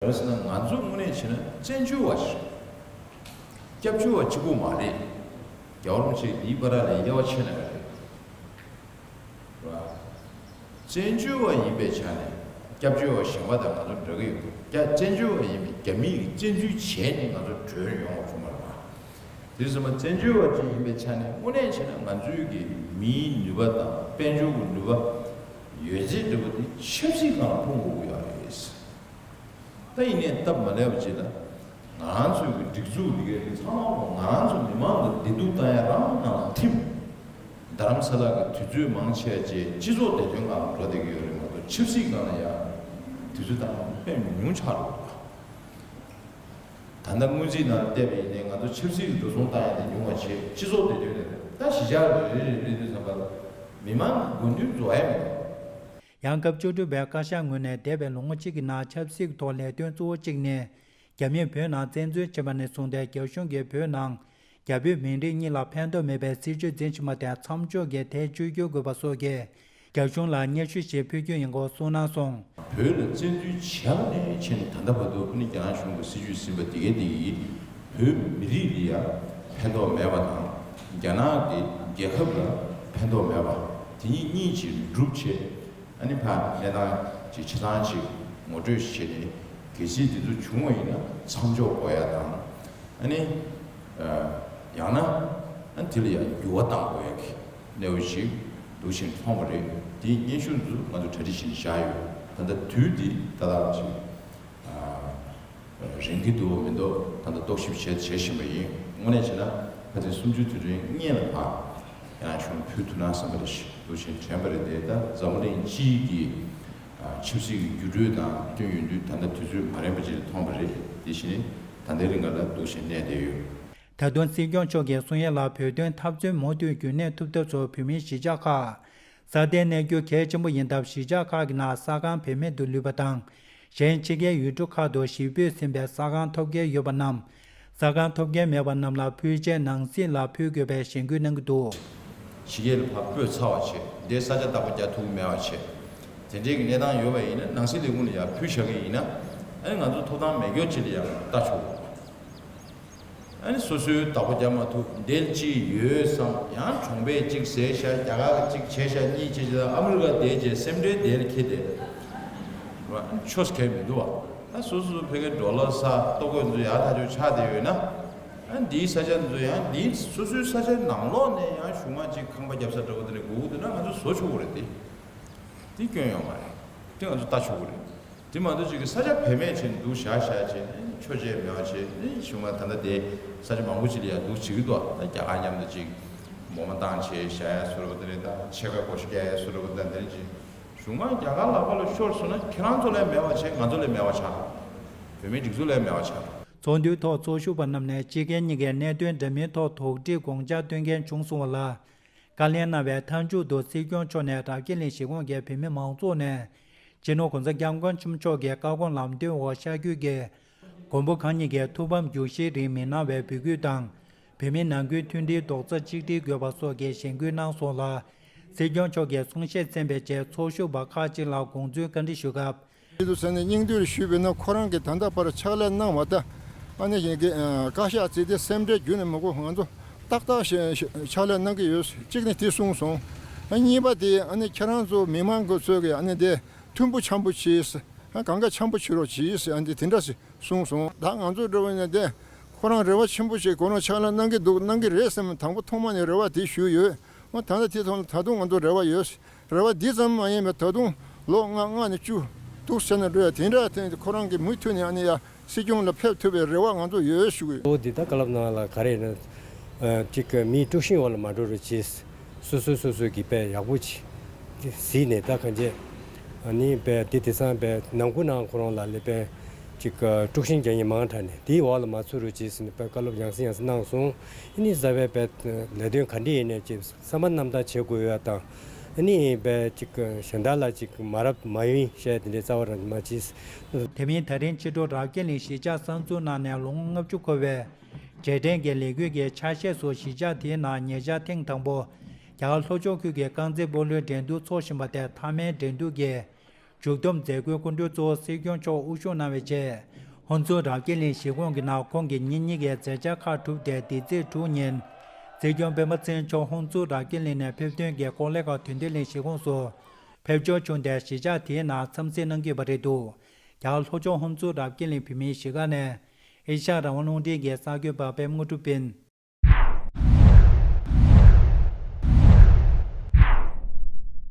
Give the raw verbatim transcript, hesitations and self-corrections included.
རེད་ཟེར་ན། ང་ཚོ་དངོས་གནས་བྱས་ན་བཙན་བྱོལ་བ་ཞིག་སྐྱབས་བཅོལ་བ་གཅིག་པོ་མ་རེད། རྒྱལ་བ་རིན་པོ་ཆེ་འདིའི་བར་ལ་དབྱེ་བ་ཕྱེ་ན་རེད། བཙན་བྱོལ་བ་ཡིན་པའི་ཆ་ནས་སྐྱབས་བཅོལ་བ་གཞན་པ་དང་ང་ཚོ་འདྲ་གི་ཡོད། རྒྱ་བཙན་བྱོལ་བ་ཡིན་པའི་རྒྱ་མི་ཡིས་བཙན་འཛུལ་བྱས་ནས་ང་ཚོ་བྲོས་ཡོང་བ་བྱུང་བ་རེད་པ། དེ་ཙམ་པ་བཙན་བྱོལ་བ་ཅིག་ཡིན་པའི་ཆ་ནས་དངོས་གནས་བྱས་ན་ང་ཚོའི་གི་མིའི་ནུས་པ་དང་དཔལ་འབྱོར་གྱི་ནུས་པ་ཡོད་ཚད་འདྲ་པོ་དེ་ཆབ་སྲིད་སྒང་ལ་ཕུང་དགོས་ཀྱི་ཡོད་རེད། ད་ཡིན་ནའི་སྟབས་མ་ལེགས་པ་ཅིག་ལ། ང་རང་ཚོའི་གི་སྒྲིག་འཛུགས་འདི་གའི་ཚང་མ་ང་རང་ཚོ་མི་མང་ལ་བདེ་སྡུག་བཏང་ཡ་རང་ནང་ལ་ཐིམ། རྡ་རམ་ས་ལ་གི་དུས་ཚོད་མང་ཆེ་བ་ཅིག་སྤྱི་ཚོགས་བདེ་དོན་སྒང་ལ་འགྲོ་བསྡད་ཀྱི་ཡོད་རེད་མ་གཏོགས་ཆབ་སྲིད་སྒང་ལ་ཡང་དུས་ཚོད་བཏང་ཡ་དཔེ་མི་ཉུང་ཆགས་འགྲོ་གི་འདུག་ད་ལྟ་སྔོན་རྩིས་ནང་བལྟས་པ་ཡིན་ནའི་ང་ཚོ་ཆབ་སྲིད་ཀྱི་འགྲོ་སོང་བཏང་ཡ་དེ་ཉུང་བ་བྱས། སྤྱི་ཚོགས་བདེ་དོན་དེ་ད་གཞིས་ཆགས་རེ་རེ་རེ་རེ་དུས་ཙམ་པ་ལ་མི་མང་གི་དགོས་འདུན་རྫོགས་ཡ་མི་འདུག་ཡང་སྐབས་བཅུ་དྲུག་པའི་བཀའ་ཤག་ངོས་ནས་འདས་པའི་ལོ་ངོ་གཅིག་གི་ནང་ཆབ་སྲིད་ཀྱི་ཐོག་ལས་དོན་གཙོ་བོ་གཅིག་ནི། རྒྱ་མིས་བོད་ནང་བཙན་འཛུལ་བྱས་པ་ནས་བཟུང་སྟེ་རྒྱ་གཞུང་གིས་བོད་ནང་རྒྱ་བོད་མི་རིགས་གཉིས་ལ་ཕན་ཐོགས་མེད་པའི་སྲིད་བྱུས་འཛིན་བཞིན་པ་དེ་མཚམས་འཇོག་གིས་ཐལ་འགྱུར་བསྐྱོན་དགོས་པ་སོགས་ཀྱི་རྒྱ་གཞུང་ལ་སྙན་ཞུ་ཞིག་ཕུལ་རྒྱུ་ཡིན་སྐོར་གསུངས་གནང་སོང་། བོད་ལ་བཙན་འཛུལ་བྱས་པ་ནས་བྱས་ནས་ད་ལྟ་བར་དུ་ཨ་ནི་རྒྱ་ནག་གཞུང་གི་སྲིད་བྱུས་ཟིན་པ་དེ་གའི་དེ་ཡིས་བོད་མི་རིགས་ལ་ཡང་ཕན་ཐོགས་མེད་པ་དང་། རྒྱ་ནག་གི་རྒྱལ་ཁབ་ལ་ཕན་ཐོགས་མེད་པ། དེ་གཉིས་གཉིས་ཀྱིས་སྒྲུབ་བྱས། ཨ་ནི་ཕར་གནས་སྟངས་ཀྱི་ཆ་ཚང་ཅིག་ངོ་སྤྲོད་བྱས་ནས་གལ་སྲིད་དེ་ཚོ་བྱུང་བ་ཡིན་ན་མཚམས་འཇོག་དགོས་ཡ་དང་། ཨ་ནི་ཡང་ན་ཨ་དེ་ལ་ཡང་འགྱུར་བ་གཏང་དགོས་ཡ་གི་གནས་བབ་ཅིག་འདུག་བཞིན་མཐོང་བ་རེད། དེའི་སྙན་ཞུ་ཚོ་ང་ཚོ་གྲ་སྒྲིག་བྱས་ནས་བཞག་ཡོད། ད་ལྟ་དུས་འདི་ཏག་ཏག་ཅིག་རན་གྱི་འདུག་མི་འདུག་ད་ལྟ་རྟོག་ཞིབ་བྱས་བྱེད་བཞིན་པ་ཡིན། དངོས་གནས་བྱས་ན་ཁ་སང་སུམ་ཅུ་དུས་དྲན་སྔོན་ལ་ཕར་ཡང་བྱུང་ཕུལ་ཐུབ་ན་བསམ་པ་རེ་ཞིག་འདུག་བཞིན་དྲན་པ་རེད་དེ། ད་འཛམ་བུ་གླིང་སྤྱིའི་གི་ཆབ་སྲིད་ཀྱི་འགྱུར་འགྲོས་དང་བསྟུན་ཡོང་དུས་ད་ལྟ་དུས་ཚོད་མ་རན་པ་ཅིག་ལ་མཐོང་བ་རེད། དེ་བཞིན་ད་ལྟའི་རིང་ག་ལ་འདུག་བཞིན་གནས་བསྡད་ཡོད། ད་དུང་སྲིད་སྐྱོང་མཆོག་གིས་གསུང་ཡ་ལ་བོད་དོན་འཐབ་རྩོད་མུ་མཐུད་རྒྱུན་གནས་ཐུབ་ཐབས་སུ་བོད་མིའི་གཞིས་ཆགས་ཁག་སྲ་བརྟན་གནས་རྒྱུ་གལ་ཆེན་པོ་ཡིན་སྟབས། གཞིས་ཆགས་ཁག་གི་ནང་ས་ཁང་བེད་མེད་དུ་ལུས་པ་དང་། གཞན་ཕྱི་རྒྱལ་ཡུལ་གྲུ་ཁག་ཏུ་གཞིས་སྤོས་ཟིན་པའི་ས་ཁང་ཐོབ་མཁན་ཡོད་པ་རྣམས། ས་ཁང་ཐོབ་མཁན་མེད་པ་རྣམས་ལ་ཕུལ་ཆས་ནང་སྲིད་ལ་ཕུལ་དགོས་པའི་གཞེན་སྐུལ་གནང་གི་འདུག་ཕྱི་རྒྱལ་ལ་ཕར་སྤོས་ཚར་བ་བྱས། འདིར་ས་ཆ་བདག་པོ་རྒྱག་ཐུབ་ཀྱི་མེད་པ་བྱས། དེ་འདྲའི་གི་གནས་སྟངས་ཡོད་པ་ཡིན་ན། ནང་སྲིད་ལས་ཁུངས་ལ་ཡར་ཕུལ་བཞག་གི་ཡིན་ན། ཨ་ནི་ང་ཚོ་ཐོབ་ཐང་མེད་སྐྱོར་ཅིག་ལ་ཡང་ལྟ་ཆོག་གི། ཨ་ནི་སོ་སོའི་བདག་པོ་རྒྱག་མ་ཐུབ། འདིར་གཅིག་ཡོད་བསམ། ཡང་གྲོང་པས་གཅིག་ཟས་ཤ། རྒྱ་གར་གཅིག་བྱས་ཤ། གཉིས་བྱས་ཤ། ཨ་མི་རི་ཀ་བསྡད་བྱས་སེམས་ཁྲལ་དེ་ལ་ཁྱེར་ཏེ། ཨ་ནི་ཆོས་གལ་མི་འདུག་བ། ཨ་སོ་སོ་ཕ་གིའི་ཌོ་ལར་ཟ་ལྟོ་གོས་ཚོ་ཡག་ཐག་ཆོད་ཆགས་བསྡད་ཡོད་ན། ཨ་འདིའི་ས་ཆ་ཚོ་ཡང་འདིའི་སོ་སོའི་ས་ཆ་ནང་ལོགས་ནས་ཡང་གཞུང་མང་གཅིག་ཁང་པ་རྒྱབ་ས་འདྲ་པོ་དེ་འདྲ་དགོས་ཀྱི་འདུག་ན་ང་ཚོ་བཟོ་ཆོག་གི་རེད་དེ། དེ་སྐྱོན་ཡོད་མ་རེད། དེ་ང་ཚོ་ལྟ་ཆོག་གི་རེད། དེ་མ་གཏོགས་ཅིག་གི་ས་ཆ་བེད་མེད་བྱས་འདུག་བཞག་བཞག་བྱས་ནས་ཆོས་བྱེད་མེད་པ་བྱས་ནས། གཞུང་མང་ད་ལྟ་དེ་ས་ཆ་མང་པོ་ཅིག་ལ་ཡང་འདུག་བྱེད་ཀྱི་འདུག་ད་རྒྱ་གར་མཉམ་དུ་ཅིག་མོ་མ་བཏང་བྱས་བཞག་ཡ་བཟོ་འདྲ་པོ་དེ་རེད། ད་ཕྱེད་ཀ་བགོ་བཤའ་རྒྱག་ཡ་བཟོ་འདྲ་པོ་ད་འདི་རེད་ཅིག་གཞུང་མང་རྒྱ་གར་ལག་པ་ལ་ཤོར་སོང་ན་ཁྱེད་རང་ཚོ་ལ་ཡང་མེད་པ་བྱས། ང་ཚོ་ལ་ཡང་མེད་པ་ཆགས། བོད་མིའི་སྒྲིག་འཛུགས་ལ་ཡང་མེད་པ་ཆགས། ཚོགས་འདུའི་ཐོག་ཚོགས་ཞུགས་པ་རྣམས་ནས་སྤྱི་སྒེར་གཉིས་ཀའི་གནད་དོན་འདྲ་མིན་ཐོག་དོགས་འདྲི་དགོངས་འཆར་བཏོན་མཁན་བྱུང་སོང་བ་ལ། བཀའ་ལན་གནང་བའི་མཐའ་མཇུག་ཏུ་སྲིད་སྐྱོང་མཆོག་ནས་རབ་རྒྱས་གླིང་གཞིས་ཁོངས་ཀྱི་བོད་མི་མང་ཚོགས་ནས་སྤྱི་ནོར་༸གོང་ས་༸སྐྱབས་མགོན་ཆེན་པོ་མཆོག་གི་བཀའ་དགོངས་ལམ་སྟོན་འོག་ཤར་རྒྱུད་ཀྱི་མགོན་པོ་གང་ཉིད་ཀྱི་ཐུགས་ཕམ་རྒྱུགས་གཞིའི་རིང་མི་གནང་བའི་འབོད་སྐུལ་དང་། བོད་མི་ནང་ཁུལ་མཐུན་སྒྲིལ་རྡོག་རྩ་གཅིག་སྒྲིལ་དགོས་པ་སོགས་ཀྱི་གཞེན་སྐུལ་གནང་སོང་ལ། སྲིད་སྐྱོང་མཆོག་གིས་གསུང་བཤད་གསན་པའི་རྗེས་ཚོགས་ཞུགས་པ་ཁག་ཅིག་ལ་དགོངས་ཚུལ་བཀའ་འདྲི་ཞུས་སྐབས། ཡིན་དུས་ཟེར་ནས་སྙིང་བསྡུས་ཞུས་པ་ཡིན་ན། ཁོ་རང་གིས་ད་ལྟ་བར་ཕྱག་ལས་གནང་བ་དང་། ཨ་ནི་གཞན་གྱི་བཀའ་ཤག་བརྩིས་ཏེ་སེམས་ཁྲལ་ཁྱོན་ནས་མི་དགོས། ང་ཚོ་ཏག་ཏག་ཞིག་ཕྱག་ལས་གནང་གི་ཡོད། གཅིག་ནས་དེ་གསུངས་སོང་། ཨ་གཉིས་པ་དེ་ཨ་ནི་ཁྱེད་རང་ཚོ་མི་མང་གི་ཚོས་ཀྱི་ཨ་ནི་དེ་མཐུན་པོ་འཆམ་པོ་བྱས། ཨ་གང་ག་འཆམ་པོ་བྱེད་རོགས་གྱིས་ཨ་ནི་དེ་འདྲ་ཞིག་གསུངས་སོང་། ད་ང་ཚོ་འགྲོ་བ་ཡིན་ན་དེ་ཁོ་རང་རེ་བ་ཆེན་པོ་ཞིག་ཁོ་རང་ཕྱག་ལས་གནང་གི་འདུག་གནང་གི་རེད་བསམ། དང་པོ་ཐོག་མ་ནས་རེ་བ་དེ་ཞུས་ཡོད། ཨ་ད་ལྟ་དེ་ཐོག་ལ་ད་དུང་ང་ཚོ་རེ་བ་ཡོད། རེ་བ་འདི་ཙམ་མ་ཡིན་པར་ད་དུང་ལོ་ལྔ་ལྔ་ནས་བཅུ་འདུག་ཟེར་ན་འགྲོ་ཡ་དེ་འདྲ་དེ་ཁོ་རང་གིས་མུ་མཐུད་ནས་ཨ་ནི་ཡ་སྲིད་སྐྱོང་ལ་ཕེབས་ཐུབ་པའི་རེ་བ་ང་ཚོ་ཡོད་ཞུ་གི་ཡོད། འོ་འདི་ད་བཀའ་སློབ་གནང་ལ་ག་རེ་ཡིན་ན། གཅིག་མིའི་དཀྲུག་ཤིང་འོག་ལ་མ་འགྲོ་རོགས་གྱིས། སོ་སོས་སོ་སོའི་གི་དཔེ་ཡག་པོ་ཅིག་གཟིགས་ནས་ད་གང་བྱས། ཨ་ནི་དཔེ་དེ་དེང་སང་དཔེ་ནང་ཁུལ་ནང་ཁོ་རང་ལ་ལས་དཔེ་གཅིག་དཀྲུག་ཤིང་རྒྱག་མཁན་མང་དྲགས་ནས་དེའི་འོག་ལ་མ་ཚུད་རོགས་གྱིས་ཟེར་ནས་དཔེ་བཀའ་སློབ་ཡང་སེ་ཡང་སེ་གནང་སོང་། ཨ་ནི་གཟའ་བའི་དཔེ་ལས་དོན་ག་འདྲ་ཡིན་ནས་ཅིག་བསམ་པ་རྣམ་དག་བྱེད་དགོས་ཡ་དང་། ཨ་ནི་དཔེ་ཅིག་གཞན་དག་ལ་ཅིག་མ་རབས་མ་ཡིན་བཤད་དེ་འདྲའི་རྩ་བ་རང་མ་བྱེད། དེ་མིན་ད་རིང་ཕྱི་དྲོ་རབ་རྒྱས་གླིང་གཞིས་ཆགས་གསར་འཛུགས་གནང་ནས་ལོ་ངོ་ལྔ་བཅུ་འཁོར་བའི་རྗེས་དྲན་གྱི་ལས་འགུལ་གྱི་ཆ་ཤས་སུ་གཞིས་ཆགས་དེའི་ནང་ཉེ་ཆར་ཐེངས་དང་པོ་རྒྱ་གར་ལྷོ་ཕྱོགས་ཁུལ་གྱི་རྐང་རྩེད་སྤོ་ལོའི་འགྲན་བསྡུར་འཚོགས་བཞིན་པ་དེ་མཐའ་མའི་འགྲན་བསྡུར་གྱི་ མཇུག་བསྡོམས་མཛད་སྒོའི་སྐུ་མགྲོན་གཙོ་བོ་སྲིད་སྐྱོང་མཆོག་དབུ་བཞུགས་གནང་བའི་རྗེས། ཧོན་སུར་རབ་རྒྱས་གླིང་གཞིས་ཁོངས་ཀྱི་ནང་ཁོང་གིས་ཉིན་གཉིས་ཀའི་མཛད་འཆར་ཁག་གྲུབ་སྟེ། འདི་ཚེས་དྲུག་ཉིན་སྲིད་སྐྱོང་སྤེན་པ་ཚེ་རིང་མཆོག་ཧོན་སུར་རབ་རྒྱས་གླིང་ནས་ཕེབས་ཐོན་གྱིས་ཀོ་ལི་གྷལ་དོན་ལྡན་གླིང་གཞིས་ཁོངས་སུ་ཕེབས་འབྱོར་བྱུང་སྟེ། གཞིས་ཆགས་དེའི་ནང་འཚམས་གཟིགས་གནང་གི་ཡོད་པ་རེད་འདུག་རྒྱ་གར་ལྷོ་ཕྱོགས་ཧོན་སུར་རབ་རྒྱས་གླིང་བོད་མིའི་གཞིས་ཀ་ནས་ཨེ་ཤ་ཡ་རང་དབང་རླུང་འཕྲིན་གྱི་གསར་འགོད་པ་པད་མ་དངོས་གྲུབ་པིན།